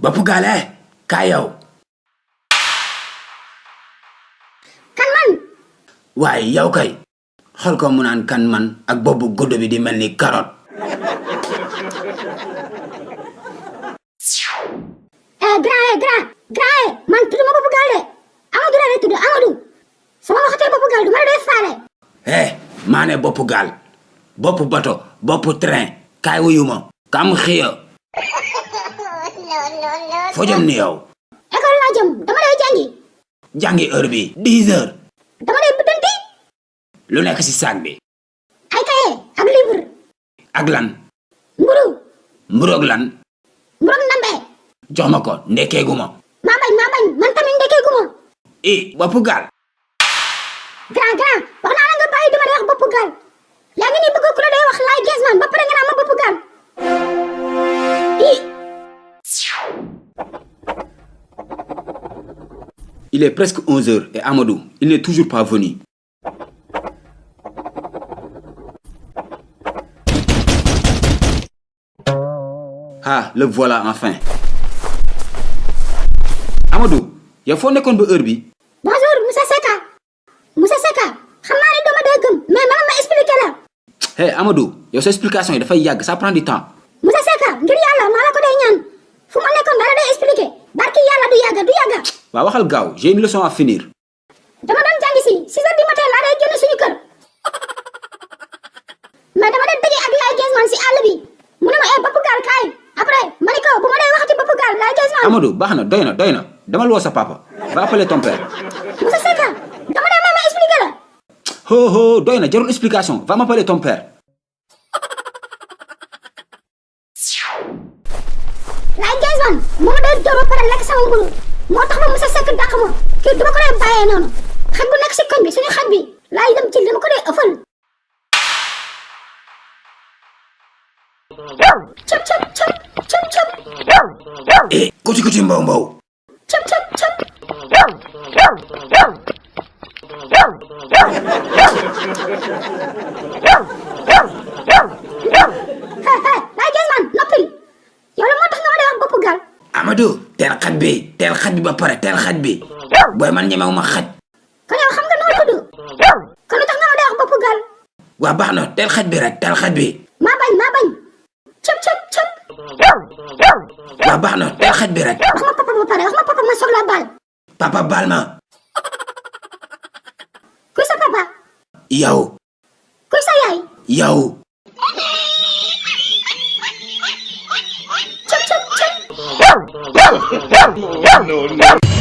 boppu gaale kaay yow. kan man. waaye yow kay xool ko mu naan kan man ak boppu gudd bi di mel ni carotte. grand man tudd ma boppu gaal de Amadou la tudd Amadou sama waxatee boppu gaal du ma la dee faale. maa ne boppu gaal boppu bato boppu train kaay wuyu ma kam xiya foo jëm ni yow. école laa jëm dama lay jàngi heure bi 10 heures. dama lay bëtanti. lu nekk ci sac bi. ay kaye ak livre. ak lan. mburu ak lan. mburu ak nambe. jox ma ko ndekkeegu ma. maa bañ man tamit ndekkeegu ma. boppu gaal. grand wax naa la nga bàyyi dama lay wax boppu gaal yaa ngi nii bëgg ku la day wax laay gees man ba pare nga naan ma boppu gaal. Il est presque 11 heures et Amadou, il n'est toujours pas venu. Ah, le voilà enfin. Amadou, yow foo nekkoon ba heure bi? Bonjour, Moussa Seka. Xam naa ne dama dee gëm mais ma expliqué la. Amadou, yow sa explication yi dafay yàgg, ça prend du temps. Moussa Seka, ngir yàlla maa la ko day ñaan. Fu ma nekkoon dara day expliqué. Barki yàlla du yàgga. waaw waxal gaaw, j'ai une leçon à finir. dama doon jàngi si 6 heures du matin laa day génn suñu kër. mais dama doon daje ak laay gees man si àll bi. mu ne ma boppu gaal kaay. après ma ne ko bu ma dee waxati boppu gaal laay gees man. Amadou baax na doy na dama woo sa papa. Va appeler ton père. Moussa Seka, dama dee ma expliqué la. doy na jarul explication. Va m'appeler ton père. laay gees man moo ma doon door ba pare lekk sama mburu moo tax ma Moussa Seka dàq ma kii dama ko dee bàyyee noonu xaj bu nekk si koñ bi suñu xaj bi laay dem ci dama ko dee ëffal. Chop. Kuti mbaw. Chop. Laay gees man noppil yow la moo tax nga ma dee wax boppu gaal. Amadou teel xaj bi ba pare teel xaj bi. booy man ñemewu ma xaj. kon yow xam nga noo tudd. kon lu tax nga ma dee wax boppu gaal. waa baax na teel xaj bi rek teel xaj bi. maa bañ. Chop. waa baax na teel xaj bi rek. wax ma papa ma soog la baal. papa baal ma. kuy sa papa. yow. kuy sa yaay. yow. Chop. No.